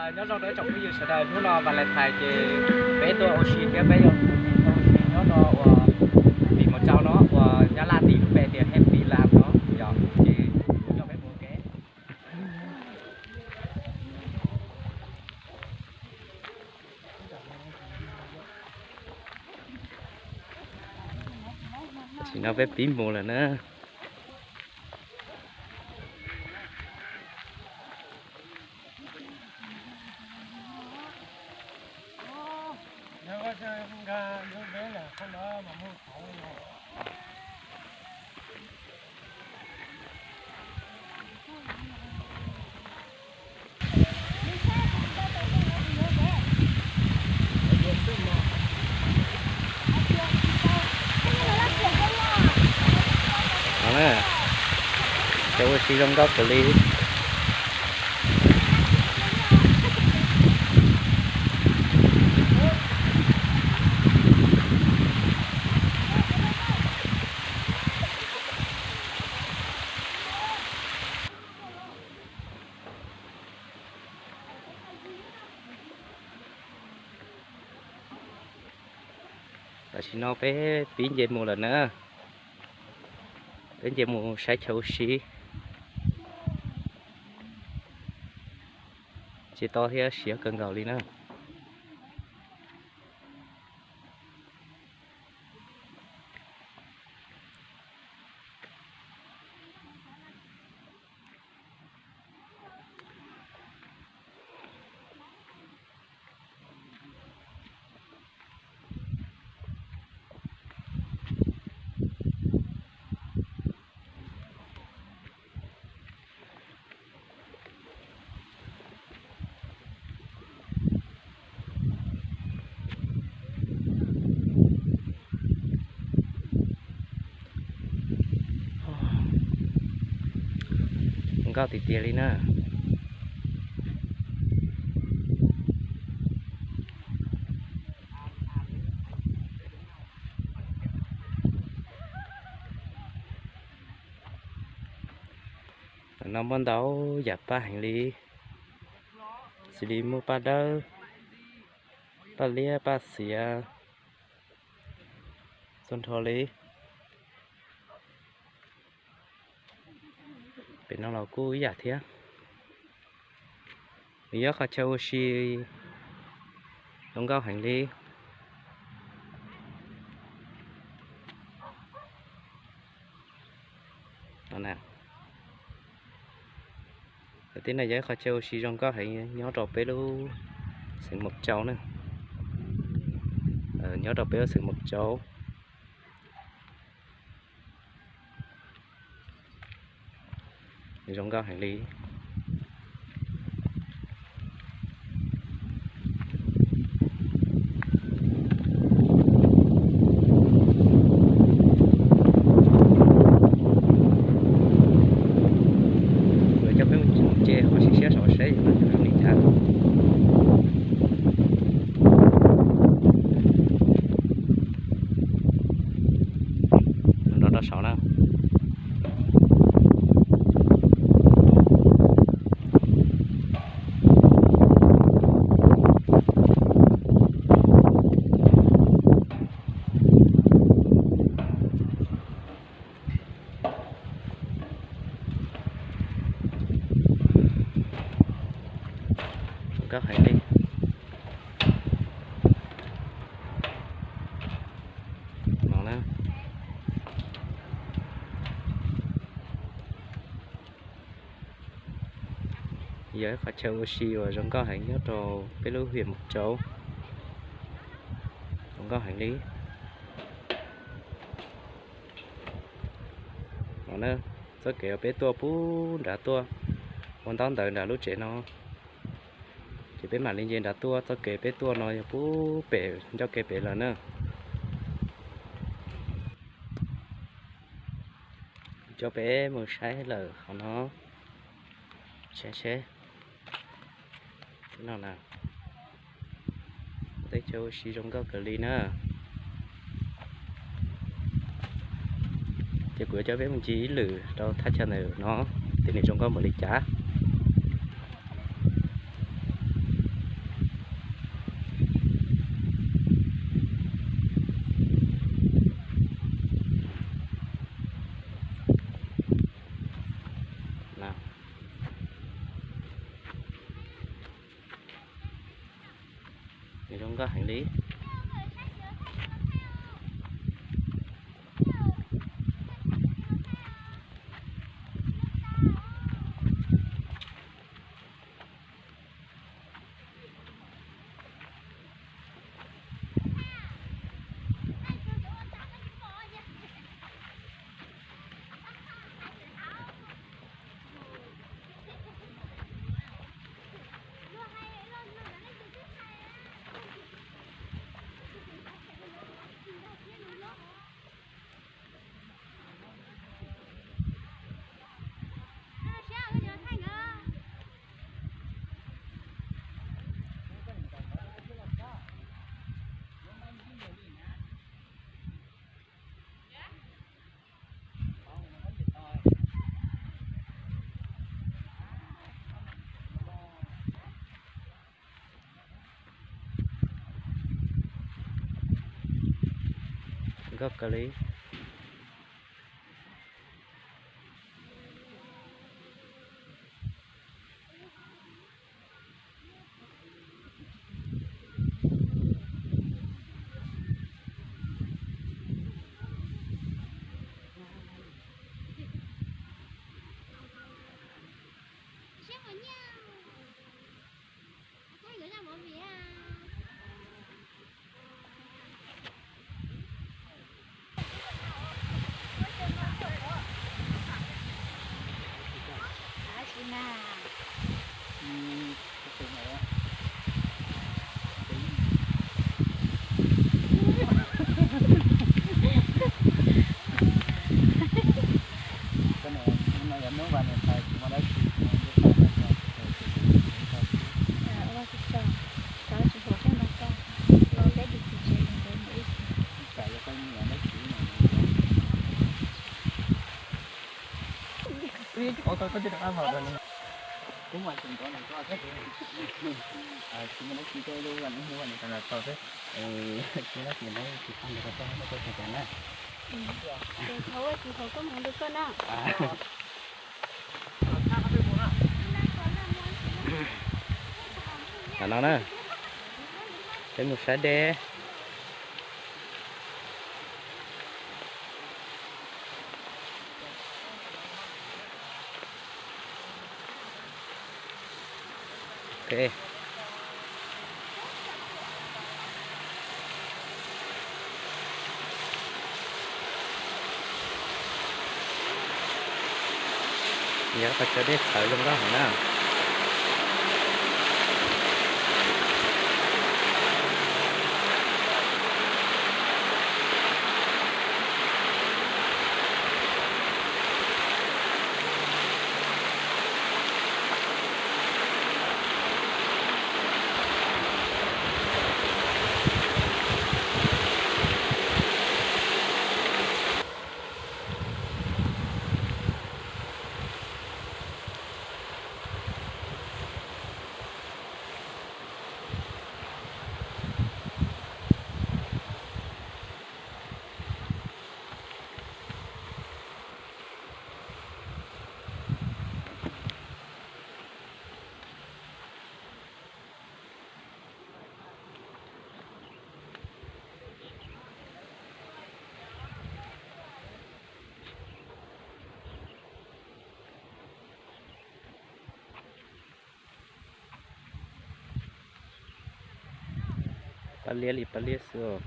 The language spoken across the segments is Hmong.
Nyob zoo rau ib tsoom phooj ywg sawv daws, hnub no Valentine ces peb tuaj ua si thiab peb yuav mus ua si nyob rau uas Vim Mos Tsau no uas Nyab Laj tib lub npe tias Happy Land no yog ces kuv coj peb mus ua ke. Tam sim no peb pib mus lawm na. Cov ua si zoo nkauj kawg li. Tam sim no peb pib nce mus lawm na. Peb nce mus saib chaw ua si. Tsis to thiab siab kawg nkaus li na. Nkauj tiag tiag li na. Ntawm no muaj ntau yam paj heev li, xws li muaj paj dawb, paj liab, paj xiav, txhua nrho li. Pem no los kuj ib yam thiab. Nws yog qhov chaw ua si zoo nkauj heev li. Tim no yog ib qhov chaw ua si zoo nkauj heev nyob rau peb lub xeev Mos Tsau na. Nyob rau peb lub xeev Mos Tsau. Zoo nkauj heev li. Kuv coj peb mus nce qhov siab siab saum saib yog zoo li cas. Nrog rau saud na. Zoo nkauj heev li no na. Yog ib qhov chaw ua si uas zoo nkauj heev nyob rau peb lub hiam Mus Tsau. Zoo nkauj heev li. No na, txoj kev uas peb tuaj puag nrad tuaj, ua ntaub ntawv nram lub tsev no, ces peb mam li nce nrad tuaj. Txoj kev peb tuaj no yog puag pem ncauj ke pem lawm na. Coj peb mus saib lawm qhov no, saib seb no na. Teb chaws ua si zoo nkauj kawg li na. Ces kuv yuav coj peb mus ncig ib lwm rau thaj chaw ntawm no, tias nws zoo nkauj npaum li cas. Nkauj heev li. Nkauj kawg li. Tam no na, peb mus saib dej. Ok. Yog qhov chaw dej txhawv zoo nkauj heev na. Pab liab li pab liab xwb os.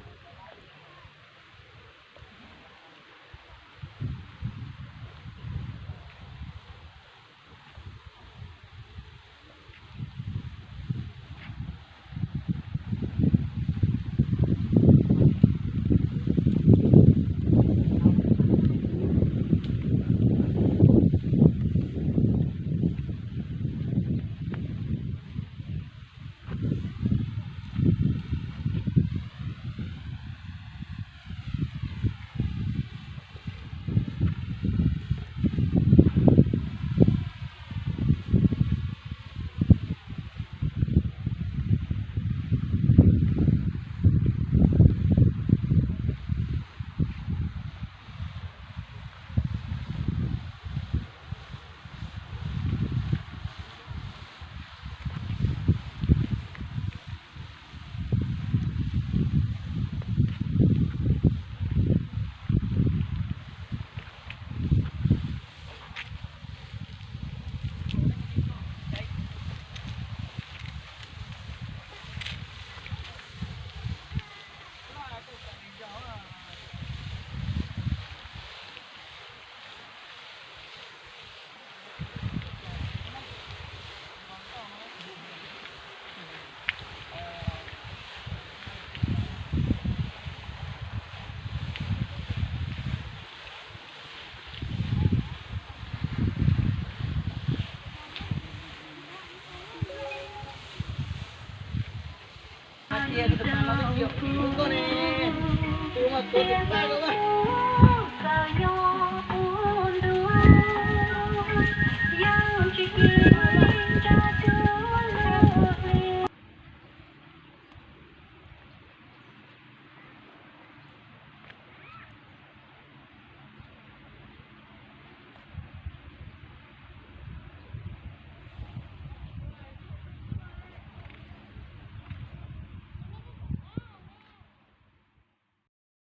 Tus mas no twb tsis yog kuv tus hlub koj ne, tus mas tuav tus paj koj mas.